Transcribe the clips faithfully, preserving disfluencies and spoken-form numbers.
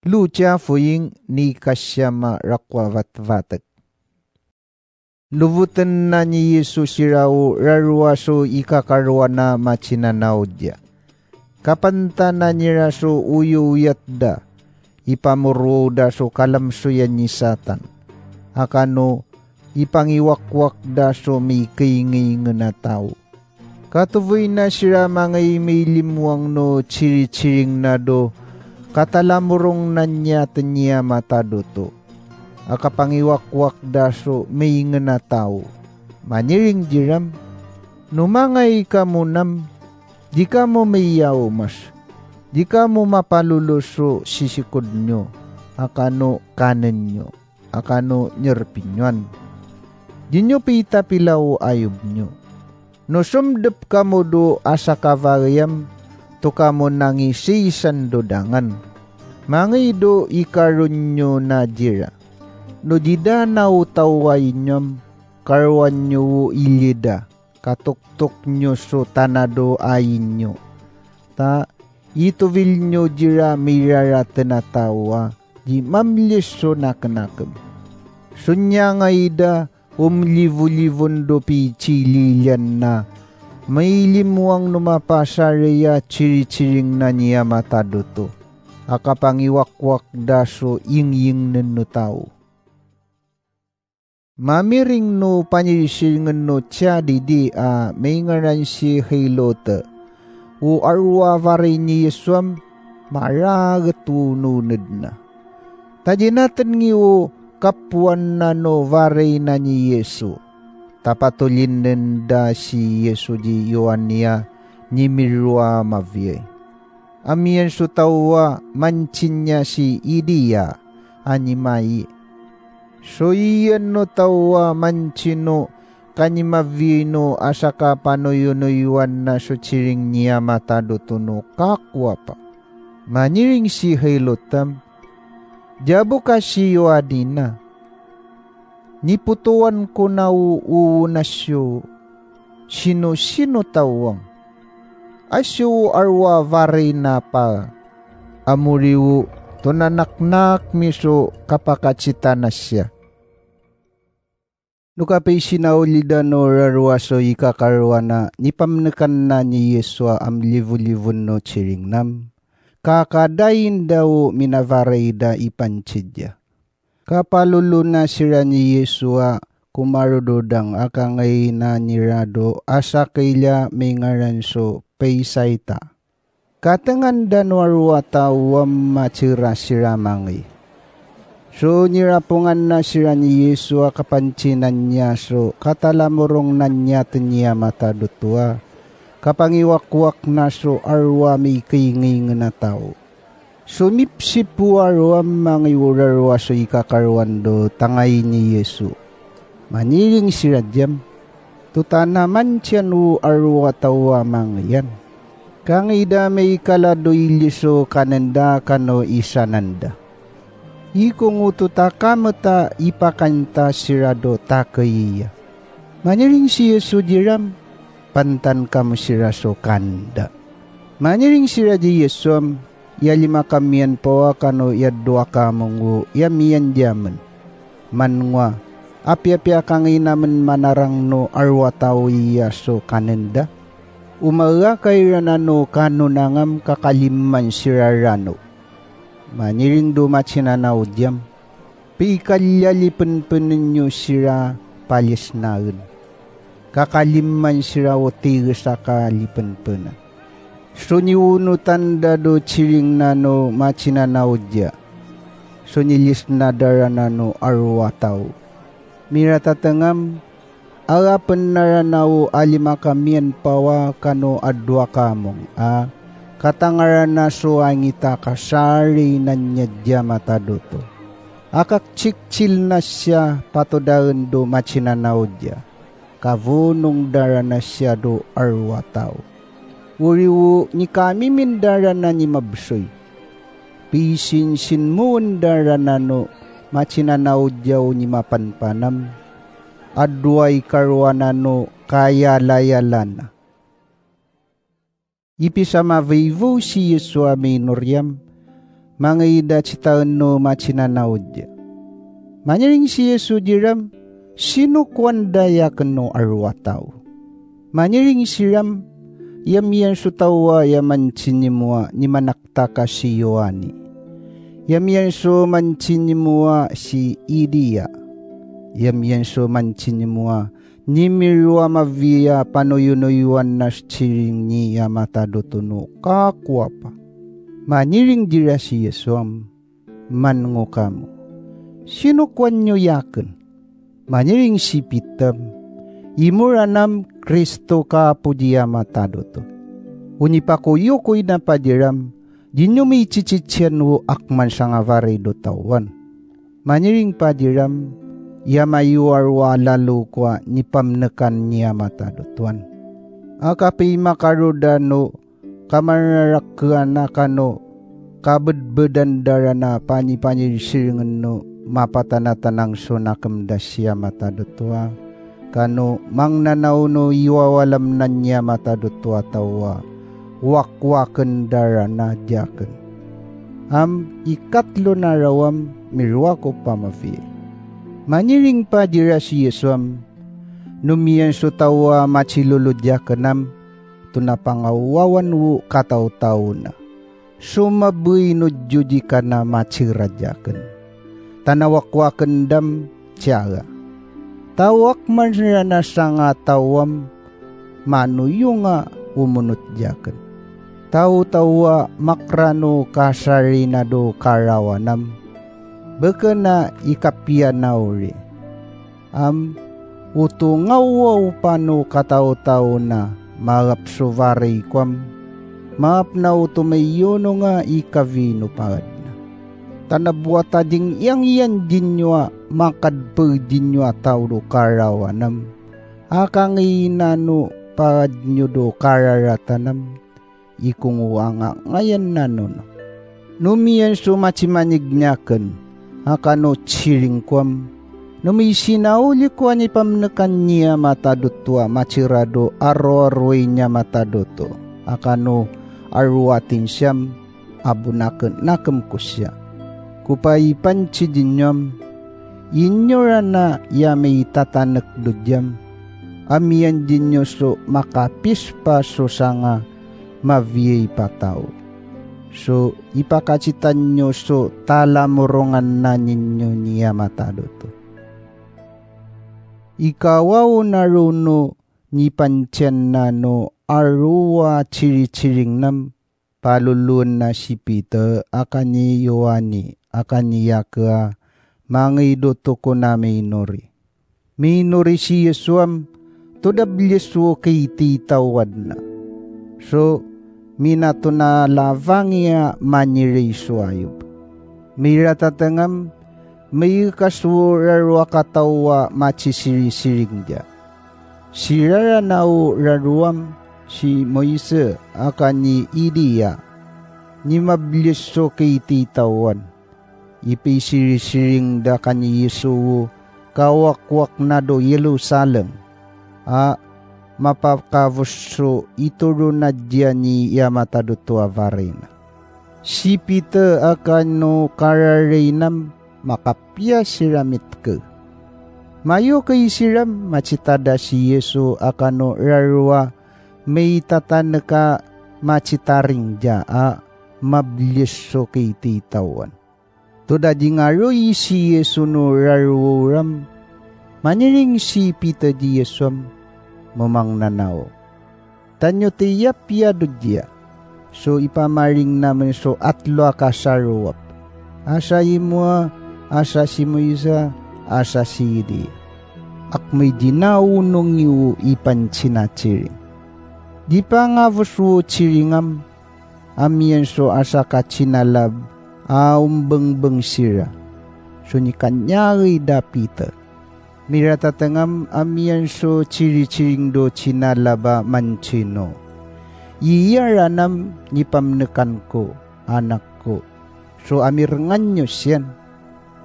Lutia foing ni katiama rakoa vatvatek. Lubutena ni Iesu tiraua raruaso i kakaroana ma tinanaodia. Kabantana ni raso uiuiatda, i bamuruoda so kalamtoian Satan. Akano, i bangiwakwakda so mei keingeingena tau. Katubuina tira mangei mai limoang no tiritiring nado, katalamurong naniaten aia matadoto. A kabangiwakwakda so mei ngena tau. Maniring diram, numangai kamunam, di kamo mei aumas, di kamo mabalulo so titikun nio, akano kanen nio, akano niribin nioan. Di nio bita bilau aiub nio. No somdeb kamo do a tia kawaream, to kamo nangi tiitan dodangan. Mangei do i karon nio nadira. No di danau tauain nioam, karoan nio uo ilieda, katoktok nio so tanado ain nio. Ta, i tobwin nio dira mei rara tena taua, di mamle so nakenakem. Son iangaida, om liwuliwon do bitiiliilianna, mei limoang no mabatiareia tiritiring n aia matadoto. A kabangiwakwakda so ingingnen no tau. Mamiring no baniritiringen no tiariri a mei ngaran ti Herota. Uo arua warei n Iesu am, ma raret ununedna. Tadinaten ngi uo kabwanna no wareina n Iesu. Tabatolin nenda ti Iesu di Ioania, nimirua mawiei. Amian so taua mantinia ti Iria, a nimaie. So ian no taua mantino, kanimawiei no a tia kabanoionoioanna so tiring n aia matadoto no kakoaba. Maniring ti Herota am, di a buka ti Ioanina. Ni butoan kona uo uo natio, tinotino tauang. A tio arua warei n abara. A muriu, to na naknakmi so kabakatitanatia. Nuka baitina olida no raruaso i kakaroana, ni bamnekanna n Iesu am liwuliwon no tiring nam. Kakadainda uo mina wareida i bantidia. Kabaluluna tira n Iesu a, kumarurudang a kangai nanira do a tia kairia mei ngaran so Betisaita. Katenganda no arua tauam ma tera tira mangei. So nira bonganna tira n Iesu a kabantinan aia so katalamurong naniaten aia matadoto a, kabangiwakwakna so arua mei keingeingena tau. So mibtibwa aroam mangei uo raruaso i kakaroan do tangain Iesu. Maniring tira diam, to tana mantian uo arua taua mangeian. Kangai da mei kala do iliso kanenda kano itananda. Ikong uo to takamata i bakanta tira do takeiia. Maniring ti Iesu diram, bantan kam tira so kanenda. Maniring tira di Iesu am, I a limaka mian baoa kano I a duaka among uo I a mian diamon. Mangua, a biabia kangai naman manarang no arua tauia so kanenda. Umwaaka ira nano kanonangam kakalimman tira rano. Maniring do matinanau diam. Bikaliali benbenen iu tira balisnaun. Kakalimman tira o teiritiaka libenbena. Toni unutan da do tiring nano matinanaudia. Toni lisnada ra nano arua tau. Mira tatengam, ara bennara nao a limaka mian baoa kano a duaka among, a katangarana so angita kasaarei n aia matadoto. A kaktiktil natia batodaen do matinanaudia. Kabonong dara natia do arua tau. Uriu ni kamimin dara nani mabusoi. Bitintin moon dara nano matinanaudia o ni mabanbanam. A duai karoa nano kaialayalana. I bitia ma weivou ti Iesu a mei noriam, ma ngaira ti taenno ma ti nanaoia. Maniring ti Iesu riram, ti nuku n raeaki n aroa tau. Maniring tiram, I a mianti taua I a man tinimoa ni manakitaka ti Ioane. I a mianti man tinimoa ti Iria. I a mianti man tinimoa ni miroa ma wiia bwa noionoioan natiring ni amataroto n kakoaba. Maniring rira ti Iesu am, man ngokam. Ti nuku n ioiakin. Maniring ti Bita am, I moranam Kristo kaburi amataroto. Unibako ioko ina bwa riram, rin omi tititian uo akman tianga warei rotauan. Maniring bwa riram, I a mai uaroa lalokoa ni bamnikan ni amatarotoan. A kabei ma karoran o kamanrarakiana kano kabedbedanrarana bwa ni bwaniritiringin o mabwatanatanang tionakim ra ti amatarotoa, kano mwananao n iwawalamnan ni amatarotoa taua, wakiwakinrarana riakin. Am I katlo n arawam, miroako bwa mawii. Maniring bwa rira ti Iesu am, n omian titaua ma tiroro riakinam, tuna bwa nga uawan u katautauna. Ti mabwi n ojorikana ma tira riakin. Tana wakiwakin ram tiaga. Tau akman rana tianga tauam, ma nuiunga umunut riakin. Tau taua makrano kasarinado karawanam. Bekena I kabianauri. Am, utu ngaua ubano katautauna, ma abti wareikoam, ma abna utu mai ononga I kawi n baadna. Tana buata ring iangian rinua, ma kadbei rinua tauro karawanam. A kangai nano baad niodo kararatanam. I kungu anga ngaia nanona. N omian ti matimanik niakin, a kano tiringkoam. N omi ti na uriko ni bamnikan ni amatarotoa ma tirado aroaroi ni amataroto. A kano aroatin tiam, a bunaki nakim kutia. Kubai bantidinam, I norana I a mai tatanek ruriam. Amian rinio ti makabisba ti tianga, ma wiei bwa tau. Ti I bakatitanio ti talamorongan naninio ni amataroto. I kawau n arono ni bantian nano aroa tiritiringnam, bwa luluun nati Bita, a kani Ioane, a kani Iakea, ma ngai rotoko n ami nori. Mai nori ti Iesu am, tona birieti uo ke I tei tauanna. Ti, mai na tona lawangia ma n rei ti aio. Mai ratatengam, mai kati uo raroa kataua ma titiritiringia. Ti rarana uo raroam, ti Moitia, a kani Iria. Ni mabirieti uo ke I tei tauan. I bwai tiritiring ra kani Iesu uo, kawakwak nado Ierusalem. A, ma bwa kabuti I toro naria ni amatarotoa wareina. Ti Bita a kano karareinam, ma kabiati ramitke. Ma ioke itiram, ma titara ti Iesu a kano raroa, mai tataneka ma titaringia a, mabirieti uo ke I tei tauan. Tona ringaroi ti Iesu n rarou ram, maniring ti Bita ri Iesu am, ma mwananao. Tanio te iab I a ruria, ti I bamaring namin ti atloa kasaroab. A tia imoa, a tia ti Moitia, a tia ti Iria. Ak mai rinau n ongi uo I bantina tiring. Ribanga buti uo tiringam, amian ti a tia katinarab, a umbwengbweng tira. Ti ni kaniaei ra Bita. Mai ratatengam amian ti tiritiring ro tinaraba man tino. Iia ranam ni bamnikanko, anakko. Ti ami ringan niotian.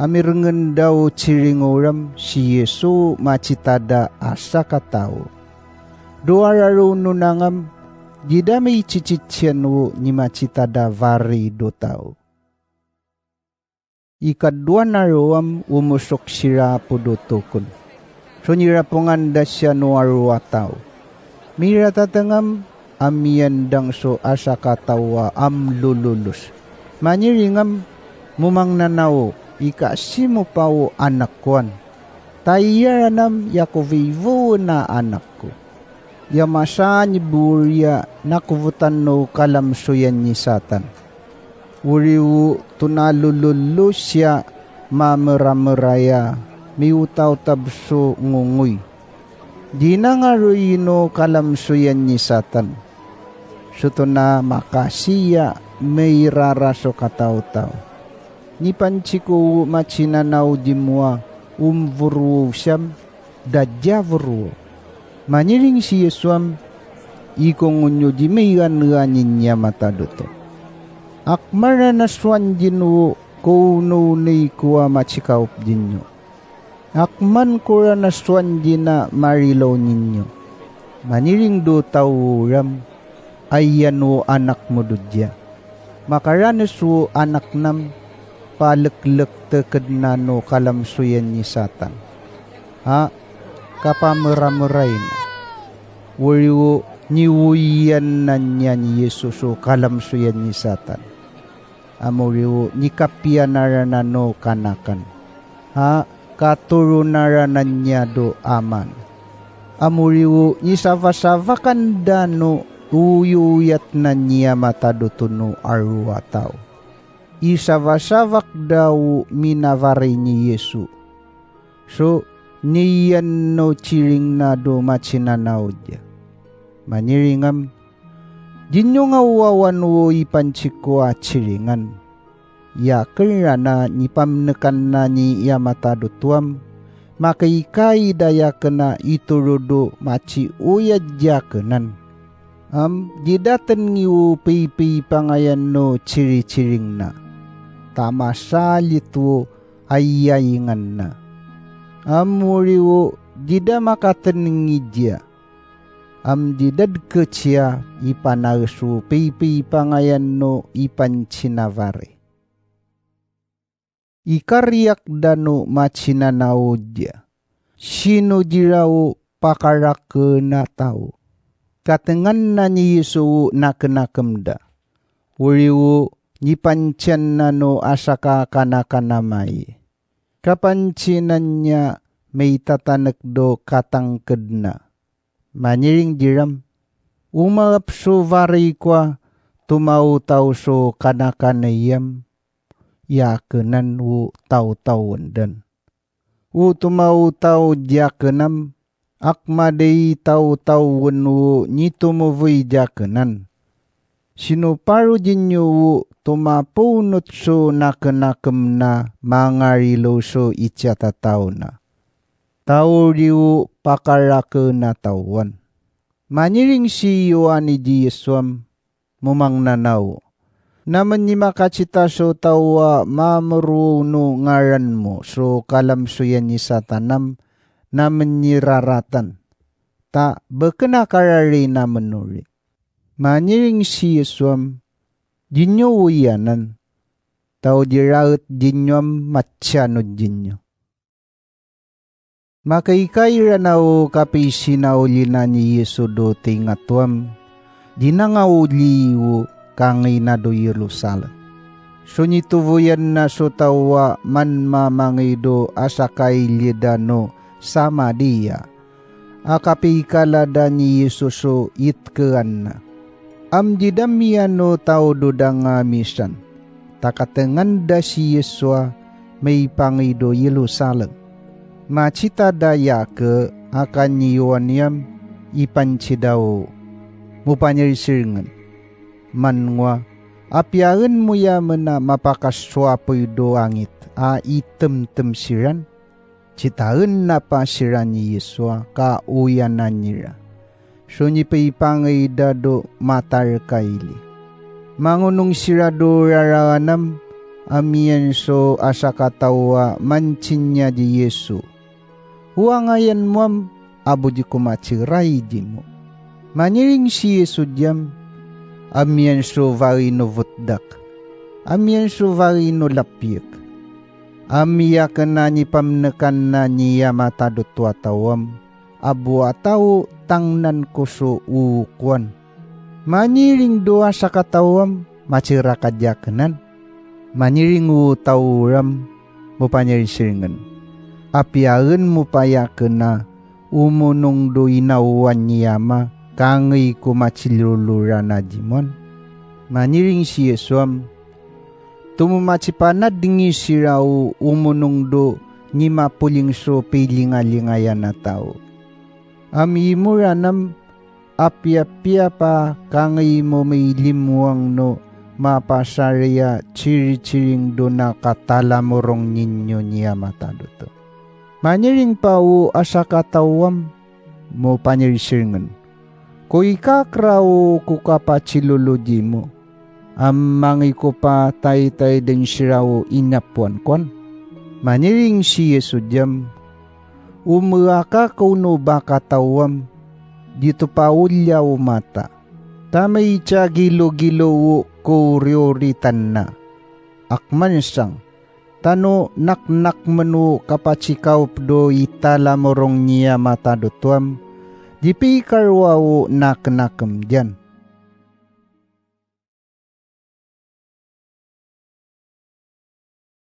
Ami ringen rau tiringoram ti Iesu ma titara a tia katau. Ro ararou n unangam, rira mai tititian uo ni ma titara warei ro tau. I kaduan aroam umosok tira bodo tokon. Toni rabongan ratia noa aroa tau. Mira tatengam, am iendang so a tia kataua am lululut. Maniringam, mumang nanao, ika ti mubao anakkoan. Tai iaranam iakovi wona anakko. Ia masan buria nako butan no kalamtoian ni Satan. Wiriu tuna lululutia ma merameraia miutautabu so ngongoi. Dinanga roi no kalamtoian ni Satan. Totona makatia mai rara so katautau. Ni bantiko ma tinanau di moa um buruutiam, dadia buruo. Maniring ti Iesuam, ikongonyo di meigan aninnia matadoto. Ak marana tuan dinwo kounou neikoa ma tikaup dinno. Ak man korana tuan dina marilou ninno. Maniring do tauram, aian o anak modudia. Makaran tuo anaknam, bwa leklek te kedna no kalamtoian ni Satan. A, kabwa merameraina. Wiriu ni uian nannian Iesu so kalamtoian ni Satan. Am wiriu ni kabianarana no kanakan. A, katorunarana nannia do aman. Am wiriu ni sawasawakan dano uiuiat nannia matadoto no aroa tau. I sawasawak dau minawari ni Iesu. So, neian no tiringna do ma tinanaodia. Maniringam, dinno nga uawan uo i bantiko a tiringan. Ia kerana ni bamnekan nani ia matadotuam, ma keikai da iakena itorodo ma ti uia diakenan. Am, di da tengi uo peipei bangaian no tiritiringna. Tamasa lituo aiainganna. Am wiriu di da makatengidia. Am di dadketia i banaetu peipei bangaian no i bantinawari. I kariak dano ma tinanaodia. Tino dirau bwa karakena tau. Katengan nani Iesu nakenakemda. Wiriu ni bantian nano a tia kakanakana mai. Kabantinannia mai tatanek do katangkedna. Maniring diram, umabwatu wareikoa tumautau so kanakanaiam, iakenan uo tautauendan. Uo tumautau diakenam, ak madei tautauan uo ni tumoboi diakenan. Tino bwaru dinno uo tumabounot so nakenakemna ma ngarilou so itiatatauna. Tauri uo bwa karakena tauan. Maniring ti Ioane di Iesuam, mumang nanao. Namen ni makatita so taua ma moruo no ngaran mo so kalamtoian ni Satanam, namen ni raratan. Ta bekena kararei namen uri. Maniring ti Iesuam, dinno uianan. Tau diraut dinnoam ma tianon dinno. Ma keikai rana o kabeitinaorina ni Iesu do teingatoam, di nanga uli uo kangai nado Ierusalem. Toni tubuian naso taua man mamangei do a tia kairieda no Samaria. A kabeikara da ni Iesu so itkeanna. Am di dam ia no tau do danga misan. Takatengan da ti Iesu a mai bangei do Ierusalem. Ma tita da iake a kan Ioaneam i bantidao. Mubwaniritiringan. Mangua, a biakin muia mena ma bwa katuabui do angit a i temtem tiran. Titaun naba tiran Iesu a ka uiananira. Toni bibangei da do matarkairi. Mangonong tira do raraanam, amian so a tia kataua man tinnia di Iesu. Uangaian moam, a budi ko matirai di mo. Maniring ti Iesu diam, amian so wari no butdak. Amian so wari no rabiek. Am iakina ni bamnekanna n iamatatoto tauam, abua tau tangnan koso ukuan. Maniring do a tia katauam, ma tera kaiakinan. Maniring utauram, mo bane n tirngen. Abiakin mo baiakina, umonong do inawan iama, kangei ko matilulu rana rimoan. Maniring ti Iesuam, tumu matibanan tirau umonong do, ni maburing so beiringaringa ana tau. Am imuranam, abiabia ba kangei mo meilimuang no, ma ba tiaria tiritiring do na katalamorong ninio n iamatatoto. Maniring ba u a tia katauam, mo bane n tirngen. Ko ikakra u ko kabatilulu rimo. Am mangiko ba taitai n tirau inabuankoan. Maniring ti Iesu riam. Umwaka ko uno ba katauam. Rito ba uria u mata. Tamnei tia kilokilo u ko ureure tanna. Ak man tiang. Tano naknakman u kabatikau do italamorong n iamatatotoam, ribika rua u naknakim rian.